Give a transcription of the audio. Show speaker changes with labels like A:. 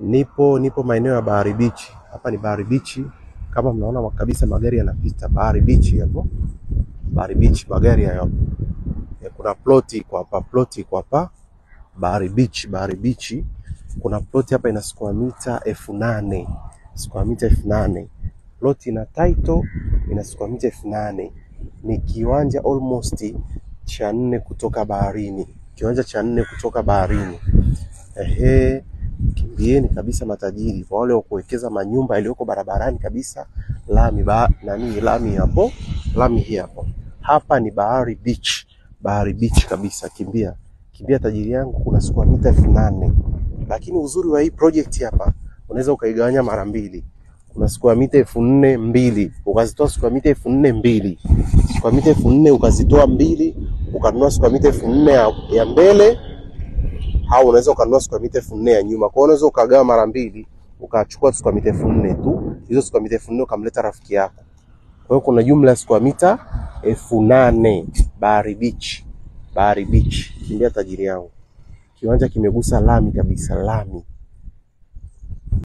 A: Nipo maeneo ya Bahari Beach. Hapa ni Bahari Beach. Kama mnaona kabisa magari yanapita Bahari Beach hapo. Bahari Beach magari hayo. Kuna ploti iko hapa, ploti iko hapa Bahari Beach, Bahari Beach. Kuna ploti hapa ina square mita 8000. Square mita 8000. Ploti ina title ina square mita 8000. Ni kiwanja almost cha 4 kutoka baharini. Kiwanja cha 4 kutoka baharini. Ehe, kimbieni kabisa matajiri, kwa wale wa kuwekeza manyumba yaliyoko barabarani kabisa, lami ba, nani lami hapo, lami hii hapo. Hapa ni Bahari Beach, Bahari Beach kabisa. Kimbia, kimbia tajiri yangu, kuna square mita 8000. Lakini uzuri wa hii project hapa, unaweza ukaigawanya mara mbili. Kuna square mita 4002, ukazitoa square mita 4002. Square mita 4000 ukazitoa mbili, ukanunua square mita 4000 ya mbele, au unaweza ukanunua square mita 4000 ya nyuma. Kwa hiyo unaweza ukagawa mara mbili, ukachukua square mita 4000 tu, hizo square mita 4000 ukamleta rafiki yako. Kwa hiyo kuna jumla ya square mita 8000 Bahari Beach. Bahari Beach. Kimbia tajiri yangu. Kiwanja kimegusa lami kabisa, lami.